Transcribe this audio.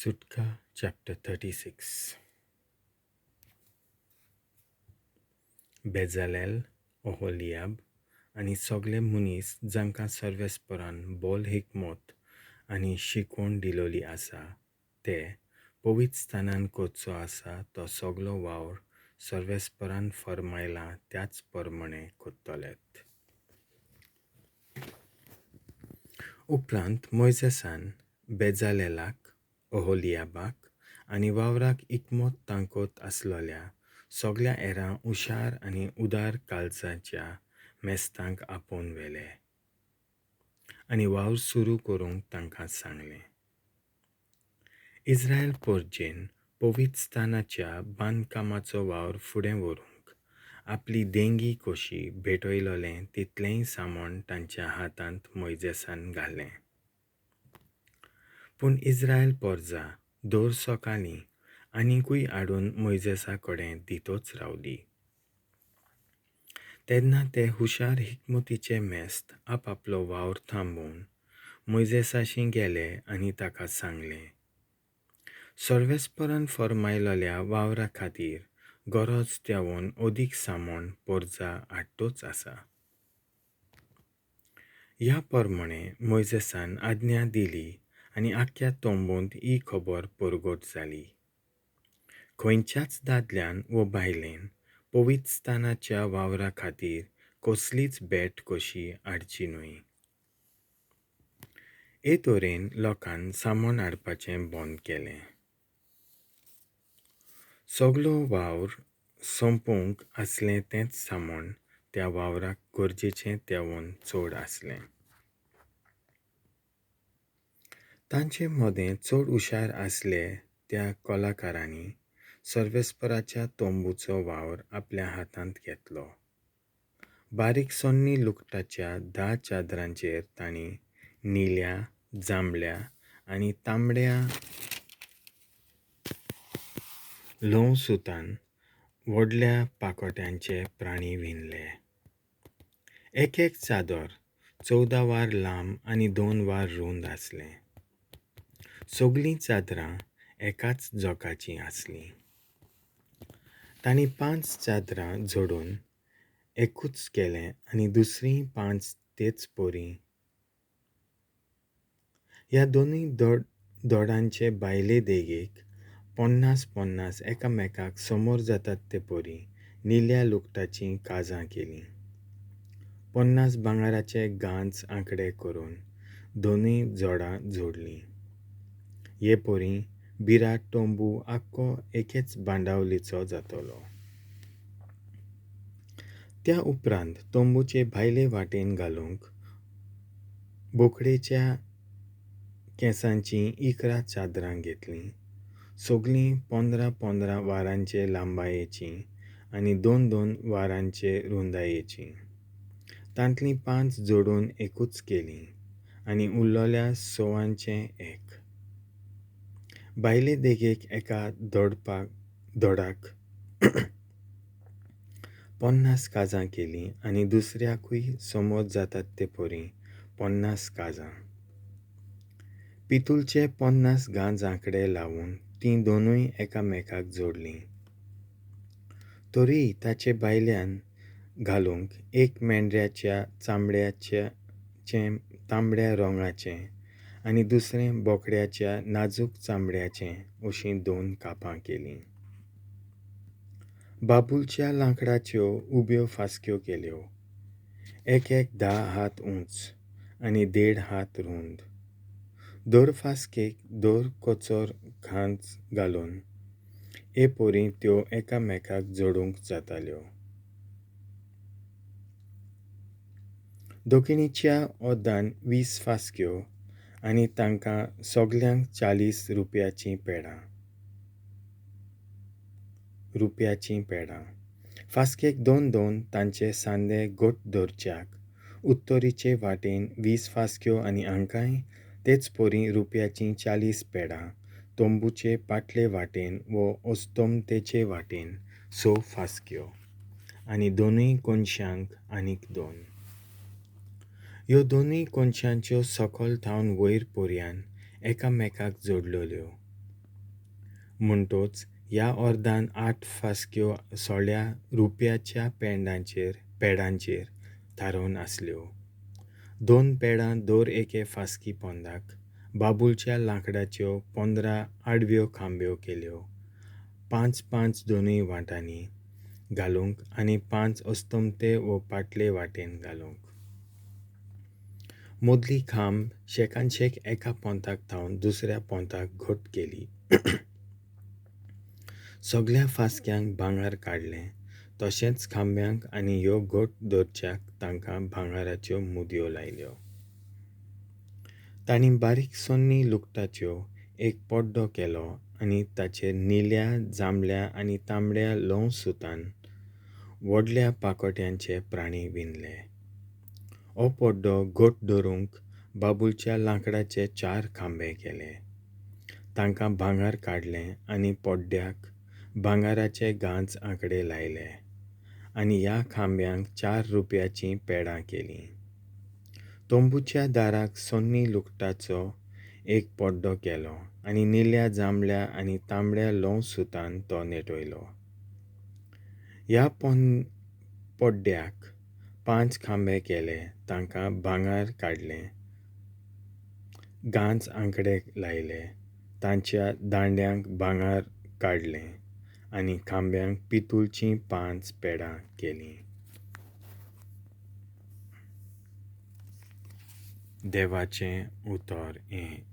सुटका chapter 36. Bezalel, ओहोलियाब आनी सगळे मनीस जांकां सर्वेस्परान बोल हिकमत आनी शिकवण दिलोली आसा ते पवित्र स्थानान करचो आसा तो सगलो वावर सर्वेस्परान फर्मायला त्याच प्रमाणे करतलेत. उपरांत मोयजेसान बेजालेलाक, ओहोलियाबाक आनी वावराक इकमत तांकत आसलोल्या सगल्या हेरां हुशार आनी उदार काळजाच्या मेस्तांक आपोवन व्हेले आनी वावर सुरू करूंक तांकां सांगलें. इस्रायल परजेन पवित्र स्थानाच्या बांदकामाचो वावर फुडें व्हरूंक आपली देंगी कशी भेटयलोलें तितलेंय सामान तांच्या हातांत मोयजेसान घालें. पूण इस्रायल परजा दर सकाळीं आनिकूय हाडून मोयजेसा कडेन दितच रावली. तेन्ना ते हुशार हिकमतीचे मेस्त आपआपलो वावर थांबोवन मोयजेसाशी गेले आनी ताका सांगलें, सर्वेस्परान फर्मायलोल्या वावरा खातीर गरज तेवून अदीक सामान परजा हाडटच आसा. ह्या प्रमाणे मोयजेसान आज्ञा दिली आनी आख्ख्या तंबूंत ही खबर परगट जाली. खंयच्याच दादल्यान वो बायलेन पवित्र स्थानाच्या वावरा खातीर कसलीच भेट कशी हाडची न्हय. हे तरेन लोकान सामान हाडपाचें बंद केलें. सगलो वावर सोंपोवंक आसलें तेंच सामान त्या वावराक गरजेचें तेवून चड आसलें. तांचे मदें चड हुशार आसले त्या कलाकारांनी सर्वेस्पराच्या तंबूचो वावर आपल्या हातांत घेतलो. बारीक सन्नी लुगटाच्या 10 चादरांचेर तांणी निळ्या, जांबळ्या आनी तांबड्या ल्हंव सुतान व्हडल्या पाकोट्यांचे प्राणी विणले. एक एक चादर 14 वार लांब आनी 2 वार रूंद आसलें. सगळीं चादरां एकाच जोकाचीं आसलीं. तांणी 5 चादरां जोडून एकूच केलें आनी दुसरीं 5 तेच परी. ह्या दोनूय दोडांचे भायले देगेक 50-50 एकामेकाक समोर जातात ते परी निळ्या लुगटाचीं काजां केलीं. 50 भांगराचे गांच आंकडे करून दोनूय जोडां जोडलीं. हे परी बिराट तंबू आख्खो एकेच बांदावळीचो जातलो. त्या उपरांत तंबूचे भायले वाटेन घालूंक बोकडेच्या केंसांचीं 11 चादरां घेतलीं. सगळीं 15-15 वारांचे लांबायेचीं आनी 2-2 वारांचे रुंदायेचीं. तांतलीं 5 जोडून एकूच केलीं आनी उरलेल्या 6 एक. भायले देगेक एका दोडाक 50 काजां केलीं आनी दुसऱ्याकूय समोर जातात ते परी 50 काजां. पितूळचे 50 गांज आंकडे लावन तीं दोनूय एकामेकाक जोडलीं. तरी ताचे भायल्यान घालूंक एक मेंढऱ्याच्या चामड्याचें तांबड्या रंगाचें आनी दुसरें बोकड्याच्या नाजूक चामड्याचें अशीं 2 कापां केलीं. बाबुलच्या लांकडाच्यो उब्यो फास्क्यो केल्यो, एक एक 10 हात उंच आनी 1.5 हात रूंद. दर फास्केक दर कोचर खांच घालून हे परी त्यो एकामेकाक जोडूंक जाताल्यो. दक्षिणेच्या ओद्दान 20 फास्क्यो आनी तांकां सगल्यांक 40 रुपयाचीं पेडां. फास्केक 2-2 तांचे सांदे घट धरच्याक उत्तरेचे वाटेन 20 फास्क्यो आनी हांकांय तेच परी रुपयाचीं 40 पेडां. तंबूचे पाटले वाटेन वो अस्तमतेचे वाटेन 6 फास्क्यो आनी दोनूय कोनशांक आनीक 2. ह्यो दोनूय कोनशांच्यो सकल थावन वयर पर्यान एकामेकाक जोडलेल्यो. म्हणतच ह्या अर्दान आठ फास्क्यो सोळ्या रुप्याच्या पेडांचेर थारोवन आसल्यो. 2 पेडां दर एके फास्की पोंदाक. बाबुलच्या लांकडाच्यो 15 आडव्यो खांब्यो केल्यो, 5-5 दोनूय वाटांनी घालूंक आनी 5 अस्तमते वो पाटले वाटेन घालूंक. मदली खांब शेकानशेक एका पोंताक थावन दुसऱ्या पोंताक घट केली. सगळ्या फास्क्यांक भांगर काडलें, तशेंच खांब्यांक आनी ह्यो घट दवरच्याक तांकां भांगराच्यो मुदयो लायल्यो. तांणी बारीक सोन्नी लुगटाच्यो एक पड्डो केलो आनी ताचेर निळ्या, जांबळ्या आनी तांबड्या ल्हंव सुतान व्हडल्या पाकोट्यांचे प्राणी विणले. हो पड्डो घट धरूंक बाबुलच्या लांकडाचे 4 खांबे केले. तांकां भांगर काडलें आनी पड्ड्याक भांगराचे गांच आंकडे लायले आनी ह्या खांब्यांक 4 रुपयाचीं पेडां केलीं. तंबूच्या दाराक सोन्नी लुगटाचो एक पड्डो केलो आनी निळ्या, जांबळ्या आनी तांबड्या ल्हंव सुतान तो नेटयलो. ह्या पड्ड्याक 5 खांबे केले, तांकां भांगर काडलें, गांच आंकडे लायले, तांच्या दांड्यांक भांगर काडलें आनी खांब्यांक पितूळचीं 5 पेडां केलीं. देवाचें उतर हें.